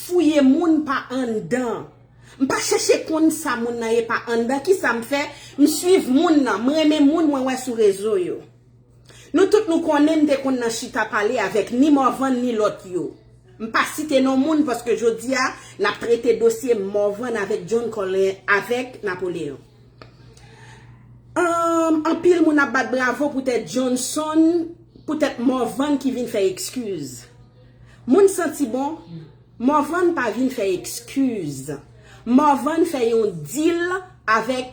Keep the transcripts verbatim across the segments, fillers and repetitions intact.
fouye moun pa anndan. M pa chèche konn sa moun nan ye pa anndan. Kisa m fè? M swiv moun nan. M renmen moun mwen wè sou rezo yo. Nou tout nou konnen m te konn nan chita pale avèk ni Morvan ni lòt yo. M pa site non moun paske jodi a n ap trete dosye Morvan avèk John Colin avèk Napoleon. Anm, anpil moun ap bat bravo poutèt Johnson, poutèt Morvan ki vin fè ekskiz. Moun santi bon, Morvan pa vin fè ekskiz. Morvan fè yon deal avèk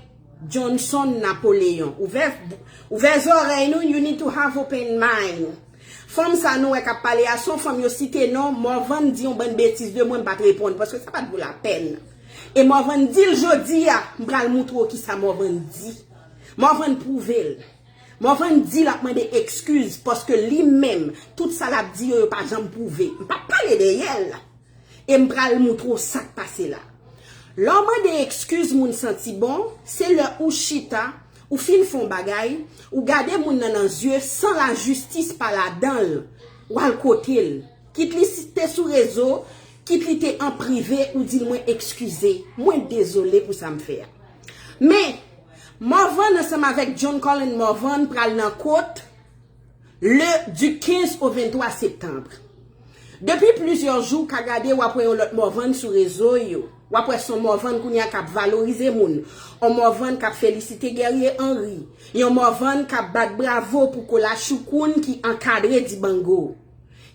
Johnson Napoleon. Ouvè, ouvè zòrèy nou, you need to have open mind. Fanm sa nou wè k ap pale a, se yon fanm yo site non, Morvan di yon bann betiz de mwen, m pa t reponn, paske sa pa t vo lapèn. E Morvan di l jodi a, m pral moutre w kisa Morvan di. Morvan pwouve l. Morvan di l ap mande ekskiz, paske li menm, tout sa l ap di yo, yo pa janm pwouve. M p ap pale dèyè l. E m pral moutre w sa k pase la. Lè w mande ekskiz moun santi bon, se lè ou chita, ou fin fè yon bagay, ou gade moun nan nan zye san lajistis pa ladan l, w al kote l. Kit li te sou rezo, kit li te an prive, ou di l mwen ekskize, mwen dezole pou sa m fè a. Men, Morvan ansanm avèk John Colin Morvan pral nan kot, le du quinze au vingt-trois septembre. Depi plizyè jou, w ka gade, w ap wè yon lòt Morvan sou rezo yo. W ap wè se yon Morvan kounye a k ap valorize moun. Yon Morvan k ap felisite Guerrier Henry. Yon Morvan k ap bat bravo pou Kola Choukoun ki ankadre Dibango.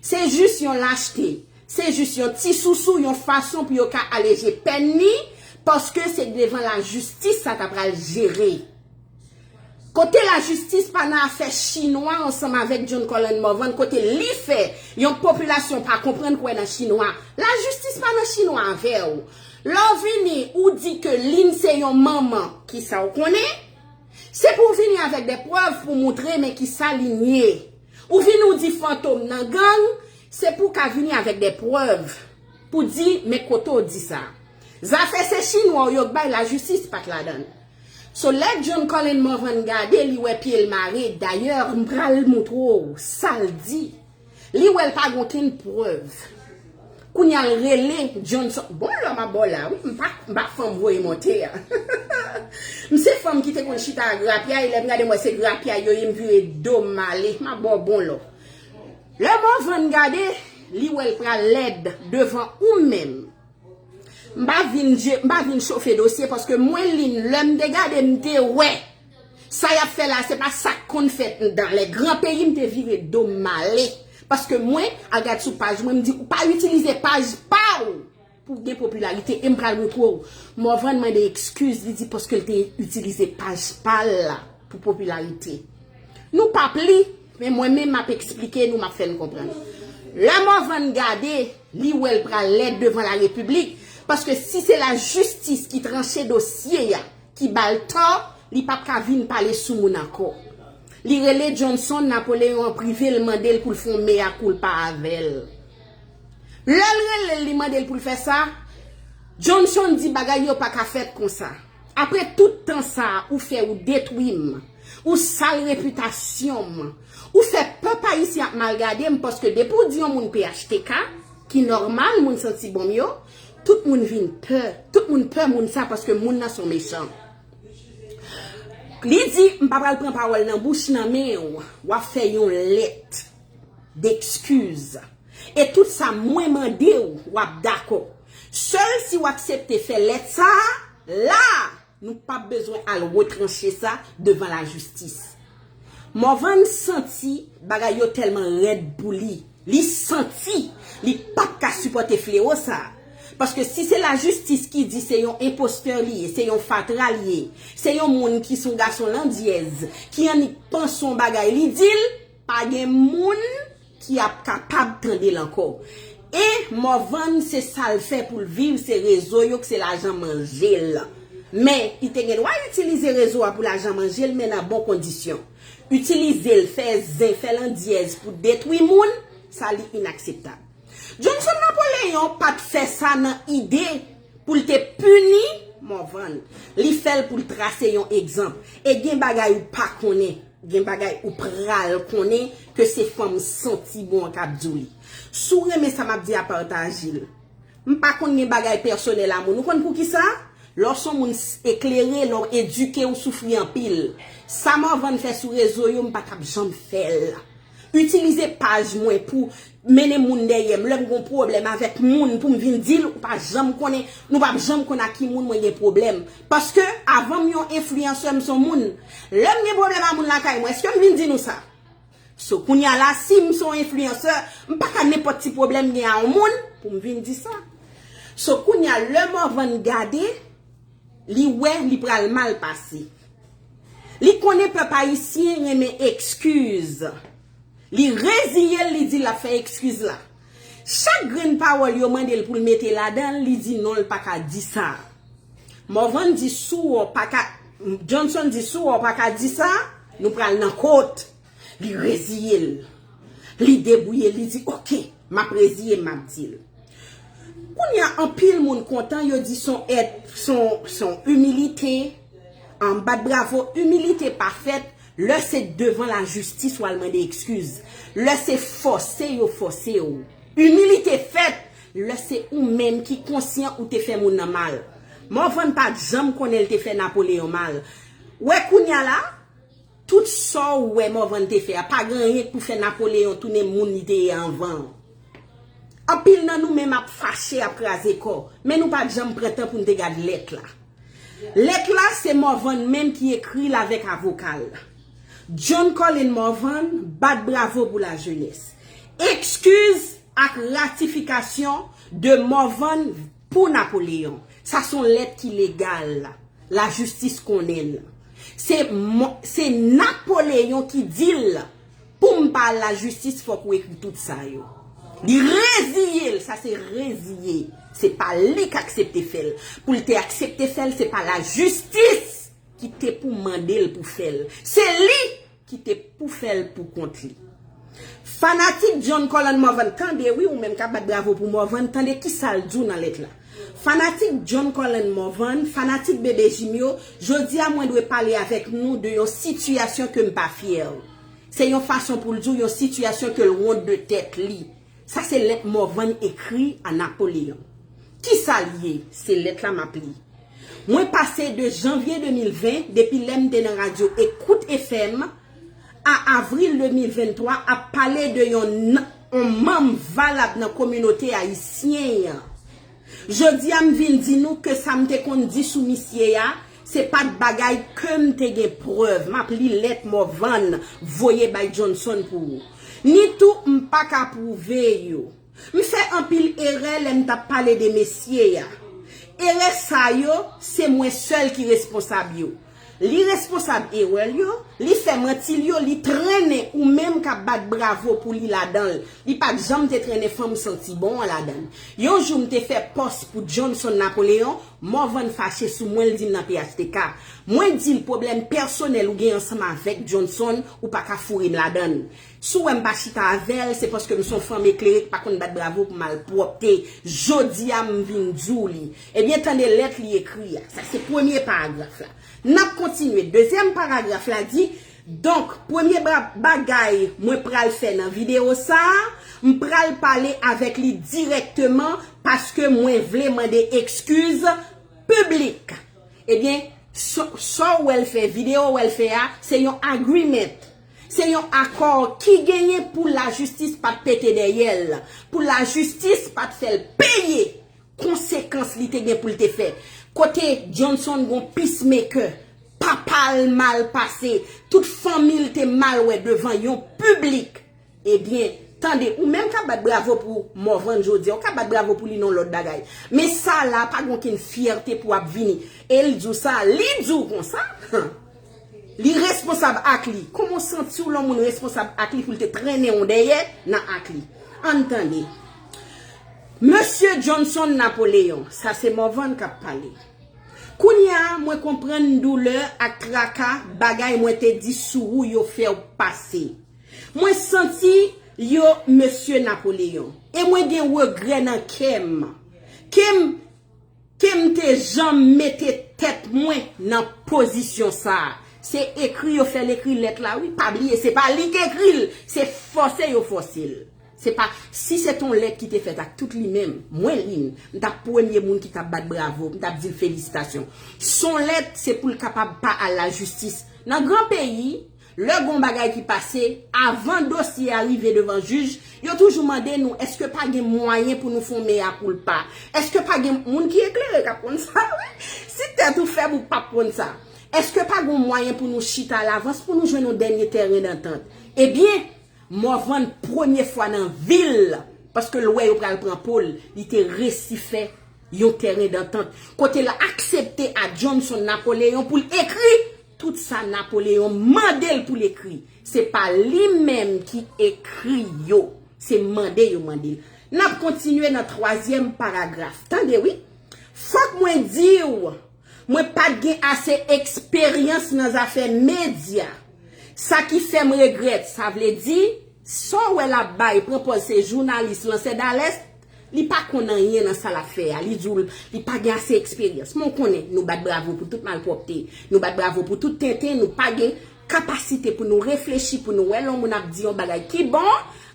Se jis yon lachte. Se jis yon ti sousou, yon fason pou yo ka aleje pèn li, paske se devan lajistis sa ta pral jere. Kote lajistis pa nan afè chinwa ansanm avèk John Colin Morvan, kote li fè yon popilasyon pa konprann kwè nan chinwa. Lajistis pa nan chinwa avè w. Lè w vini, ou di ke Lynn se yon manman, kisa w konnen? Se pou w vini avèk de prèv pou moutre men kisa Lynn ye. Ou vini ou di Fantom nan gang, se pou w ka vini avèk de prèv pou di men kote w di sa. Zafè se chinwa w yo k bay lajistis pa t ladan l. So lè John Colin Morvan gade li wè pye l mare, dayè m pral moutre w sa l di. Li wè l pa gen okenn prèv. Kounye a l rele Johnson. Bon lò m ap ba w la wi, m pa, m pa fanm voye monte a. M se fanm ki te konn chita a grapyay, lè m gade m wè se grapyay yo ye, m vire do m ale, m ap ba w bon lò. Lè Morvan gade, li wè l pral lèd devan ou menm. M pa vin je, m pa vin chofe dosye paske mwen Lynn, lè m te gade, m te wè sa y ap fè la, se pa sa k konn fèt nan lè gran peyi, m te vire do m ale. Paske mwen, al gad sou paj mwen, m di, ou pa itilize paj pa w pou gen popilarite, e m pral moutre w. Morvan mande ekskiz, li di paske l te itilize paj pa l la pou popilarite. Nou p ap li, men mwen menm m ap eksplike nou, m ap fè n konprann. Lè Morvan gade, li wè l pral lèd devan larepiblik, paske si se lajistis ki tranche dosye a, ki ba l tò, li p ap ka vin pale sou moun ankò. Li rele Johnson Napoleon an prive, l mande l pou l fè yon mea koulpa avè l. Lè l rele l, li mande l pou l fè sa, Johnson di bagay yo pa ka fèt konsa. Apre tout tan sa a ou fè, ou detwi m, ou sal repitasyon m, ou fè pèp ayisyen ap mal gade m, paske depi w di yon moun P H T K, ki nòmal moun santi bon m yo, tout moun vin pè, tout moun pè moun sa paske moun nan se yon mechan. Li di, m pa pral pran pawòl nan bouch nan men w, w ap fè yon lèt dekskiz. E tout sa mwen mande w, w ap dakò. Sèl si w aksepte fè lèt sa a, la, nou p ap bezwen al retranche sa devan lajistis. Morvan santi bagay yo tèlman rèd pou li. Li santi li p ap ka sipòte flewo sa a. Paske si se lajistis ki di se yon enpostè li ye, se yon fatra li ye, se yon moun ki se yon gason landyèz, ki annik panse yon bagay li di l, pa gen moun ki ap kapab tande l ankò. E Morvan se sa l fè pou l viv, se rezo yo k se lajan manje l. Men, li te gen dwa itilize rezo a pou lajan manje l, men nan bon kondisyon. Itilize l, fè zen, fè landyèz pou detwi moun, sa li inakseptab. Johnson Napoleon pa t fè sa nan ide pou l te pini Morvan. Li fè l pou l trase yon egzanp. E gen bagay ou pa konnen, gen bagay ou pral konnen ke se fanm santi bon an k ap di w li. Si w renmen sa m ap di a, pataje l. M pa konn gen bagay pèsonèl a moun. Ou konn poukisa? Lè w se yon moun s- eklere, lè w edike, ou soufri anpil. Sa Morvan fè sou rezo yo, m pa t ap janm fè l. Itilize paj mwen pou mennen moun dèyè m. Lè m gon pwoblèm avèk moun pou m vin di l, ou pa janm konnen, nou p ap janm konn ak ki moun mwen gen pwoblèm. Paske avan m yon enfliyansè, m se yon moun. Lè m gen pwoblèm a moun lakay mwen, èske m vin di nou sa? So, kounye a la, si m se yon enfliyansè, m pa ka nenpòt ti pwoblèm gen a yon moun pou m vin di sa. So, kounye a, lè Morvan gade, li wè li pral mal pase. Li konnen pèp ayisyen renmen ekskiz. Li reziye l, li di l ap fè ekskiz la. Chak grenn pawòl yo mande l pou l mete ladan l, li di non, l pa ka di sa. Morvan di si w pa ka, Johnson di si w pa ka di sa, nou pral nan kot. Li reziye l. Li debouye l, li di oke, m ap reziye m, m ap di l. Kounye a, anpil moun kontan, yo di se yon èd, se yon, se yon imilite, an bat bravo, imilite pa fèt lè se devan lajistis w al mande ekskiz. Lè se fòse yo fòse w. Imilite fèt lè se ou menm ki konsyan ou te fè moun nan mal. Morvan pa t janm konnen l te fè Napoleyon mal. Wè kounye a la, tout sa w wè Morvan te fè a, pa gen anyen k pou fè Napoleyon tounen moun li te ye anvan an. Anpil nan nou menm ap fache, ap kraze kò, men nou pa t janm pran tan pou n te gad lèt la. Lèt la, se Morvan menm ki ekri l avèk avoka l. John Colin Morvan bat bravo pou lajenès. Ekskiz ak ratifikasyon de Morvan pou Napoleyon. Sa se yon lèt ki legal. Lajistis konnen l. Se mo- se Napoleyon ki di l pou m pa al lajistis, fòk ou ekri tout sa yo. Li reziye l, sa se reziye. Se pa li k aksepte fè l. Pou l te aksepte fè l, se pa lajistis ki te pou mande l pou fè l. Se li ki te pou fè l pou kont li. Fanatik John Colin Morvan, tande wi, ou menm k ap bat bravo pou Morvan, tande kisa l di w nan lèt la. Fanatik John Colin Morvan, fanatik Bebe Jim yo, jodi a mwen dwe pale avèk nou de yon sitiyasyon ke m pa fyè. Se yon fason pou l di w yon sitiyasyon ke l wont de tèt li. Sa se lèt Morvan ekri a Napoleyon. Kisa l ye? Se lèt la m ap li. Mwen pase de janvye de mil ven, depi lè m te nan radyo Écoute F M, a avril de mil venntwa, ap pale de yon n- yon manm valab nan kominote ayisyen an. Jodi a m vin di nou ke sa m te konn di sou misye a, se pa t bagay ke m te gen prèv. M ap li lèt Morvan voye bay Johnson pou ou. Ni tou m pa ka pwouve yo. M fè anpil erè lè m t ap pale de mesye a. Erè sa yo, se mwen sèl ki responsab yo. Li responsab erè l yo, li fè manti l yo, li trennen ou menm k ap bat bravo pou li ladan l. Li pa t janm te trennen fanm santi bon an ladan l. Yon jou m te fè pòs pou Johnson Napoleon, Morvan fache sou mwen, l di m nan P H T K. Mwen di l pwoblèm pèsonèl ou gen ansanm avèk Johnson, ou pa ka foure m ladan l. Si w wè m pa chita avè l, se paske m se yon fanm eklere k pa konn bat bravo pou malpwòpte. Jodi a, m vin di w li. Ebyen, tande lèt li ekri a. Sa se premye paragraf la. N ap kontinye. Dezyèm paragraf la di, donk, premye ba- bagay mwen pral fè nan videyo sa a, m pral pale avèk li dirèkteman paske mwen vle mande ekskiz piblik. Ebyen, sa sa w wè l fè, videyo w wè l fè a, se yon agreement. Se yon akò ki genyen pou lajistis pa t pete dèyè l, pou lajistis pa t fè l peye konsekans li te gen pou l te fè. Kote Johnson gon peacemaker, papa l mal pase, tout fanmi l te mal wè devan yon piblik. Ebyen, tande, ou menm k ap bat bravo pou Morvan jodi a, ou ka bat bravo pou li nan lòt bagay. Men sa la, pa gen okenn fyète pou w ap vini. E l di w sa, li di w konsa. Li responsab ak li. Kòman w santi w lè yon moun responsab ak li pou l te trennen w dèyè nan ak li? Ann tande. Mesye Johnson Napoleon, sa se Morvan k ap pale. Kounye a, mwen konprann doulè ak traka bagay mwen te di sou ou yo fè w pase. Mwen santi yo, Mesye Napoleon. E mwen gen regrè nan kè m. Ke m, ke m te janm mete tèt mwen nan pozisyon sa a. Se ekri yo fè l ekri lèt la, wi. Pa bliye, se pa li k ekri l, se fòse yo fòse l. Se pa, si se t on lèt ki te fèt ak tout li menm, mwen li l, m t ap premye moun ki t ap bat bravo, m t ap di l felisitasyon. S on lèt, se pou l kapab pa al lajistis. Nan gran peyi, lè gon bagay ki pase, avan dosye a rive devan jij, yo toujou mande nou, èske pa gen mwayen pou nou fè on mea koulpa? Èske pa gen moun ki eklere k ap konn sa, wi? Si tèt ou fèb, ou p ap konn sa. Èske pa gon mwayen pou nou chita alavans, pou nou jwenn on dènye tèren dantant? Ebyen, Morvan premye fwa nan vi l, paske l wè yo pral pran po l, li te resi fè yon tèren dantant kote l aksepte a Johnson Napoléon pou l ekri tout sa Napoléon mande l pou l ekri. Se pa li menm ki ekri yo, se mande yo mande l. N ap kontinye nan twazyèm paragraf. Tande wi. Fòk mwen di w, mwen pa t gen ase eksperyans nan zafè medya. Sa ki fè m regrèt, sa vle di, sa w wè l ap bay, pran pòz se jounalis, lansè dalèst, li pa konn anyen nan sa l ap fè a. Li di w li pa gen ase eksperyans. Men w konnen, nou bat bravo pou tout malpwòpte, nou bat bravo pou tout tenten, nou pa gen kapasite pou nou reflechi, pou nou wè lè yon moun ap di yon bagay ki bon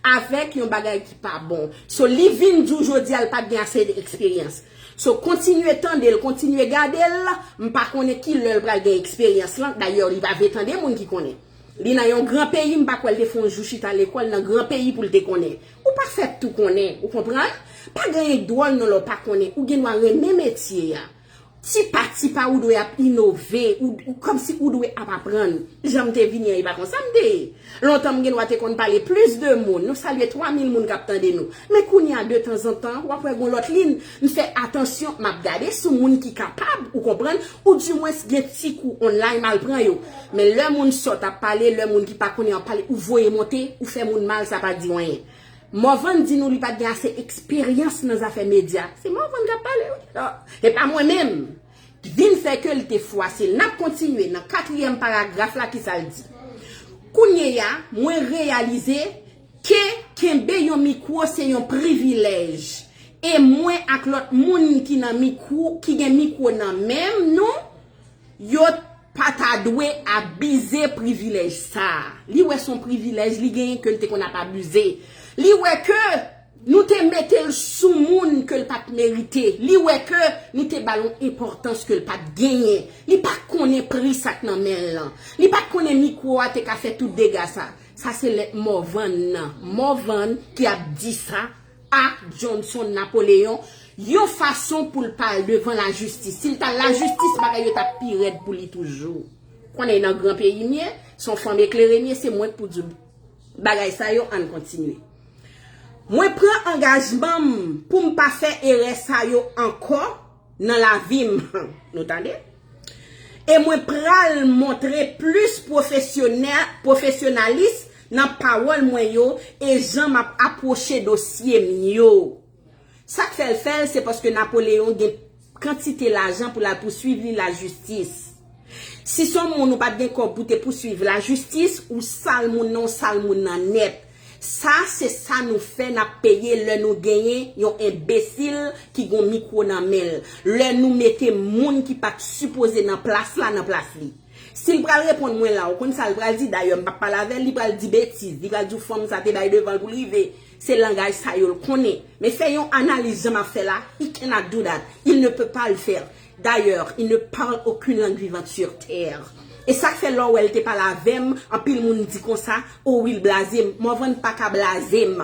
avèk yon bagay ki pa bon. So, li vin di w jodi a, l pa t gen ase eksperyans. So, kontinye tande l, kontinye gade l, m pa konnen ki lè l pral gen eksperyans lan. Dayè, li pa vle tande moun ki konnen. Li nan yon gran peyi, m pa kwè l te fè yon jou chita lekòl nan gran peyi pou l te konnen. Ou pa fèt tou konnen, ou konprann? Pa gen anyen k dwòl non lè w pa konnen. Ou gen dwa renmen metye a. Ti pa ti pa, ou dwe ap inove, ou, ou kòmsi ou dwe ap aprann. Jan m te vini an, e pa konsa m te ye. Lontan m gen dwa te konn pale plis de moun. Nou salye twa mil moun k ap tande nou. Men kounye a, de tanzantan, w ap wè gon lòt liy. M fè atansyon, m ap gade sou moun ki kapab, ou konprann, oudimwens gen ti kou online, m al pran yo. Men lè moun sòt ap pale, lè moun ki pa konnen ap pale, ou voye monte, ou fè moun mal, sa pa di w anyen. Morvan di nou li pa t gen ase eksperyans nan zafè medya. Se Morvan k ap pale, wi. E pa mwen menm. Vin fè ke l te fwasil. N ap kontinye nan katriyèm paragraf la, ki sa l di. Kounye a, mwen reyalize ke kenbe yon mikwo se yon privilèj. E mwen ak lòt moun ki nan mikwo, ki gen mikwo nan men nou, yo pa ta dwe abize privilèj sa a. Li wè se yon privilèj li genyen ke l te konn ap abize. Li wè ke nou te mete l sou moun ke l pa t merite. Li wè ke nou te ba l yon enpòtans ke l pa t genyen. Li pa t konnen pri sa k nan men l lan. Li pa t konnen mikwo a te ka fè tout dega sa. Sa se lèt Morvan nan. Morvan ki ap di sa a Johnson Napoléon, yon fason pou l pa al devan lajistis. Si l t al lajistis, bagay yo t ap pi rèd pou li toujou. Konnen nan gran peyi m ye, se yon fanm eklere m ye, se mwen k pou di w bagay sa yo, ann kontinye. Mwen pran angajman m pou m pa fè erè sa yo ankò nan lavi m. Nou tande? E mwen pral montre plis pwofesyonè-, pwofesyonalis nan pawòl mwen yo e jan m ap apwoche dosye m yo. Sa k fè l fè l, se paske Napoleyon gen kantite lajan pou l al pouswiv li lajistis. Si se yon moun ou pa t gen kòb pou te pouswiv lajistis, ou sal moun nan, ou sal moun nan nèt. Sa, se sa nou fè, n ap peye lè nou genyen yon enbesil ki gon mikwo nan men l. Lè nou mete moun ki pa t sipoze nan plas la, nan plas li. Si l pral reponn mwen la, ou konn sa l pral di, dayè m p ap pale avè l, li pral di betiz, li pral di w fanm sa te bay devan l pou l rive. Se langaj sa yo l konnen. Men fè yon analiz jan m ap fè la, he cannot do that. Il ne peut pas le faire. D'ailleurs, il ne parle aucune langue vivante sur terre. E sa k fè lè w wè l te pale avè m, anpil moun di konsa, o wi l blaze m. Morvan pa ka blaze m.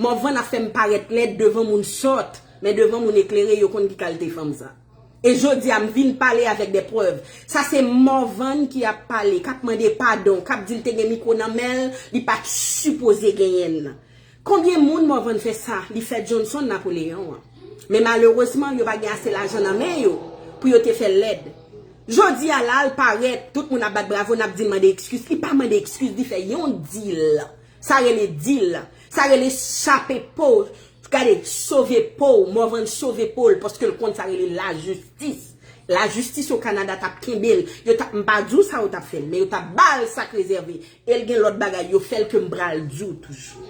Morvan ap fè m parèt lèd devan moun sòt, men devan moun eklere, yo konn ki kalite fanm sa. E jodi a, m vin pale avèk de prèv. Sa se Morvan ki ap pale, k ap mande padon, k ap di l te gen mikwo nan men l, li pa t sipoze genyen l. Konbyen moun Morvan fè sa? Li fè Johnson Napoleyon an. Men malerezman, yo pa gen ase lajan nan men yo pou yo te fè l lèd. Jodi a la, l parèt, tout moun ap bat bravo, n ap di l mande ekskiz. Li pa mande ekskiz, li fè yon dil. Sa rele dil. Sa rele chape po. Gade, sove po w, Morvan sove po l, paske l konn sa rele lajistis. Lajistis o Kanada t ap kenbe l. Yo t ap, m pa di w sa yo t ap fè l, men yo t ap ba l sa k rezève. E l gen lòt bagay yo fè l ke m pral di w toujou.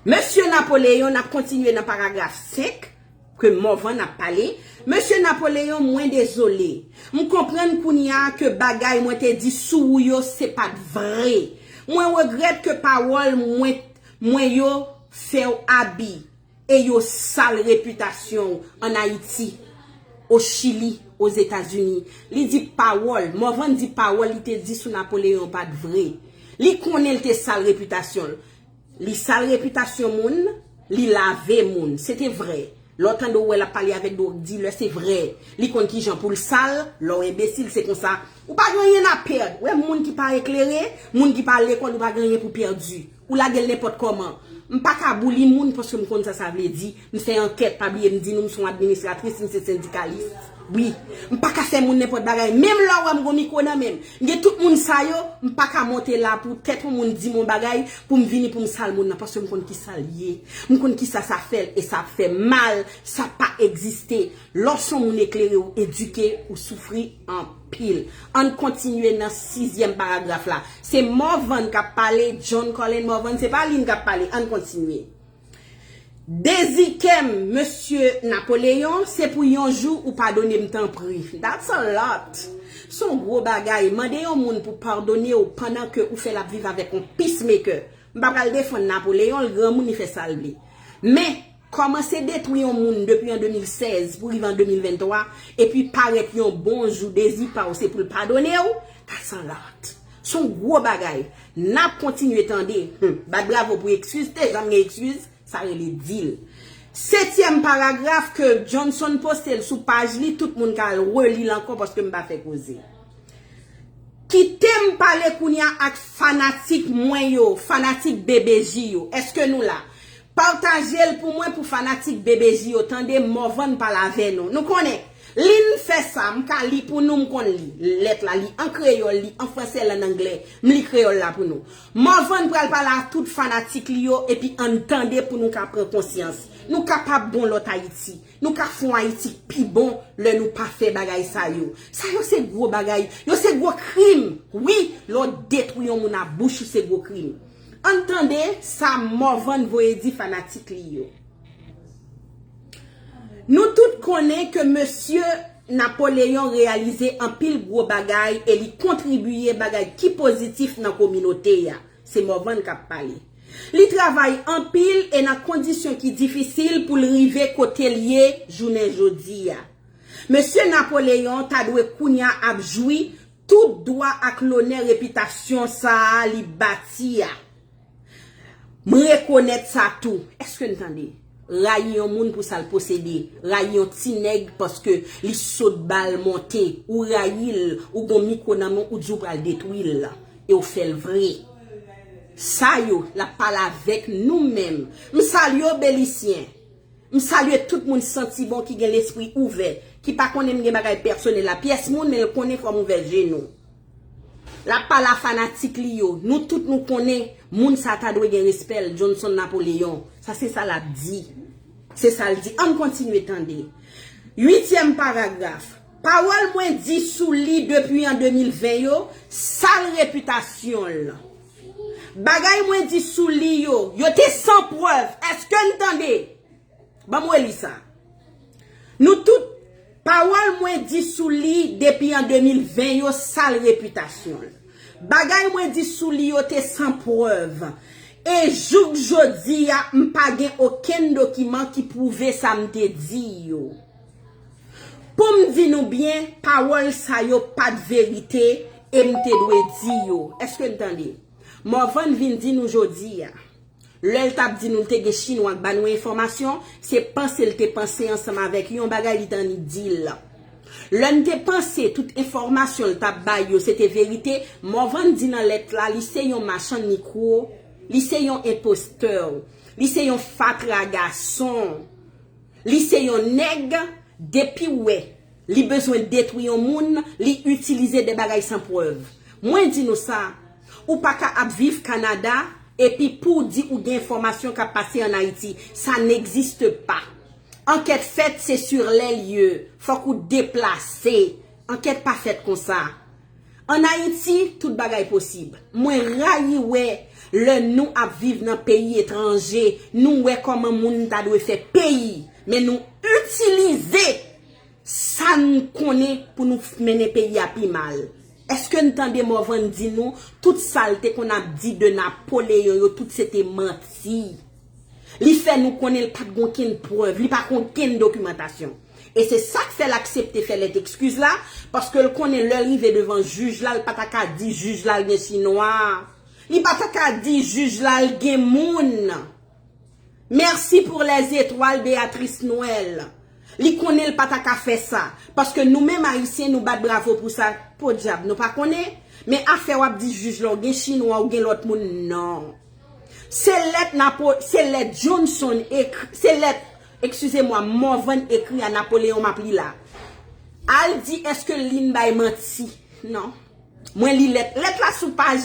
Mesye Napoleyon, n ap kontinye nan paragraf senk, ke Morvan ap pale. Mesye Napoleyon, mwen dezole. M konprann kounye a ke bagay mwen te di sou ou yo, se pa t vre. Mwen regrèt ke pawòl mwen, mwen yo fè w abi e yo sal repitasyon w ann Ayiti, o Chili, Ozetazini. Li di pawòl, Morvan di pawòl li te di sou Napoleyon pa t vre. Li konnen l te sal repitasyon l. Li sal repitasyon moun, li lave moun. Se te vre. Lè w tande w wè l ap pale avèk dwòg dilè, se vre. Li konn kijan pou l sal, lè w enbesil, se konsa. Ou pa gen anyen a pèd. Wè moun ki pa eklere, moun ki pa al lekòl, ou pa gen anyen pou pèdi. Ou lage l nenpòt kòman. M pa ka bouli moun paske m konn sa sa vle di. M fè ankèt, pa bliye m di nou m se yon administratris, m se sendikalis. Wi. M pa ka fè moun nenpòt bagay. Menm lè w wè m gon mikwo nan men m. M gen tout moun sa yo, m pa ka monte la pou tèt yon moun di m yon bagay pou m vini pou m sal moun nan paske m konn kisa l ye. M konn kisa sa fè l e sa ap fè mal, sa pa egziste. Lè w se yon moun eklere, w edike, ou soufri anpil. Ann kontinye nan sizyèm paragraf la. Se Morvan k ap pale, John Colin Morvan, se pa li k ap pale. Ann kontinye. Dezi kè m, mesye Napoleyon, se pou yon jou ou padone m tanpri. That's a lot. Se yon gwo bagay. Mande yon moun pou padone w pandan ke ou fè l ap viv avèk yon peacemaker. M pa pral defann Napoleyon, l granmoun, li fè sa l vle. Men, kòmanse detwi yon moun depi an de mil sèz pou rive an de mil venntwa, epi parèt yon bon jou dezi pa w se pou l padone w, that's a lot. Se yon gwo bagay. N ap kontinye tande. Hmm, bat bravo pou ekskiz, te janm gen ekskiz, sa rele dil. Setyèm paragraf ke Johnson poste l sou paj li, tout moun ka al reli l ankò paske m pa fè koze. Kite m pale kounye a ak fanatik mwen yo, fanatik B B J yo. Èske nou la? Pataje l pou mwen pou fanatik B B J yo tande, Morvan pale avè nou. Nou konnen, li n fè sa, m ka li pou nou, m konn li. Lèt la, li an kreyòl, li an fransè, l an anglè. M li kreyòl la pou nou. Morvan pral pale a tout fanatik li yo, epi ann tande pou nou ka pran konsyans. Nou kapab bon lòt Ayiti. Nou ka fè yon Ayiti pi bon lè nou pa fè bagay sa yo. Sa yo se gwo bagay. Yo se gwo krim. Wi, lè w detwi yon moun a bouch ou se gwo krim. Ann tande sa Morvan voye di fanatik li yo. Nou tout konnen ke mesye Napoleyon reyalize anpil gwo bagay e li kontribiye bagay ki pozitif nan kominote a. Se Morvan k ap pale. Li travay anpil e nan kondisyon ki difisil pou l rive kote l ye jounen jodi a. Mesye Napoleyon ta dwe kounye a ap jwi tout dwa ak lonè repitasyon sa a li bati a. M rekonèt sa tou. Èske n tande? Rayi yon moun pou sa l posede. Rayi yon ti nèg paske li sot ba l monte. Ou rayi l, ou gon mikwo nan men w, ou di w pral detwi l. E w fè l vre. Sa yo, l ap pale avèk nou menm. M salye w, Belisyen. M salye tout moun santi bon ki gen lespri ouvè, ki pa konnen m gen bagay pèsonèl a pyès moun, men l konnen fò m ouvè je nou. L ap pale a fanatik li yo. Nou tout nou konnen moun sa ta dwe gen respè l, Johnson Napoleon. Sa se sa l ap di. Se sa l di. Ann kontinye tande. Uityèm paragraf. Pawòl mwen di sou li depi an de mil ven yo, sal repitasyon l. Bagay mwen di sou li yo, yo te san prèv. Èske n tande? Ban m reli sa. Nou tout, pawòl mwen di sou li depi an de mil ven yo sal repitasyon l. Bagay mwen di sou li yo te san prèv. E jouk jodi a, m pa gen okenn dokiman ki pwouve sa m te di yo. Pou m di nou byen, pawòl sa yo pa t verite e m te dwe di yo. Èske n tande? Morvan vin di nou jodi a. Lè l t ap di nou l te gen chinwa k ba nou enfòmasyon, se panse l te panse ansanm avèk yon bagay li t annik di l. Lè n te panse tout enfòmasyon l t ap bay yo se te verite, Morvan di nan lèt la li se yon machann mikwo, li se yon enpostè, li se yon fatra gason. Li se yon nèg, depi w wè li bezwen detwi yon moun, li itilize de bagay san prèv. Mwen di nou sa, ou pa ka ap viv Kanada, epi pou w di ou gen enfòmasyon k ap pase ann Ayiti. Ça n'existe pas. Ankèt fèt, se sur les lieux. Fòk ou deplase. Ankèt pa fèt konsa. Ann Ayiti, tout bagay posib. Mwen rayi wè lè nou ap viv nan peyi etranje, nou wè kòman moun ta dwe fè peyi, men nou itilize sa n konnen pou nou f- mennen peyi a pi mal. Èske n tande Morvan di nou tout sa l te konn ap di de Napoleyon yo, tout se te manti? Li fè nou konnen l pa t gen okenn prèv, li pa gen okenn dokimantasyon. E se sa k fè l aksepte fè lèt eskiz la, paske l konnen lè l rive devan jij la, l pa ta ka di jij la l gen chinwa. Li pa ta ka di jij la l gen moun. Merci pour les étoiles, Béatrice Noël. Li konnen l pa ta ka fè sa. Paske nou menm Ayisyen, nou bat bravo pou sa. Podyab, nou pa konnen. Men afè w ap di jij la, ou gen chinwa, ou gen lòt moun, non. Se lèt Napo, se lèt Johnson ekri, se lèt, excusez-moi, Morvan ekri a Napoleon m ap li la. Al di èske Lynn bay manti. Non. Mwen li lèt. Lèt la sou paj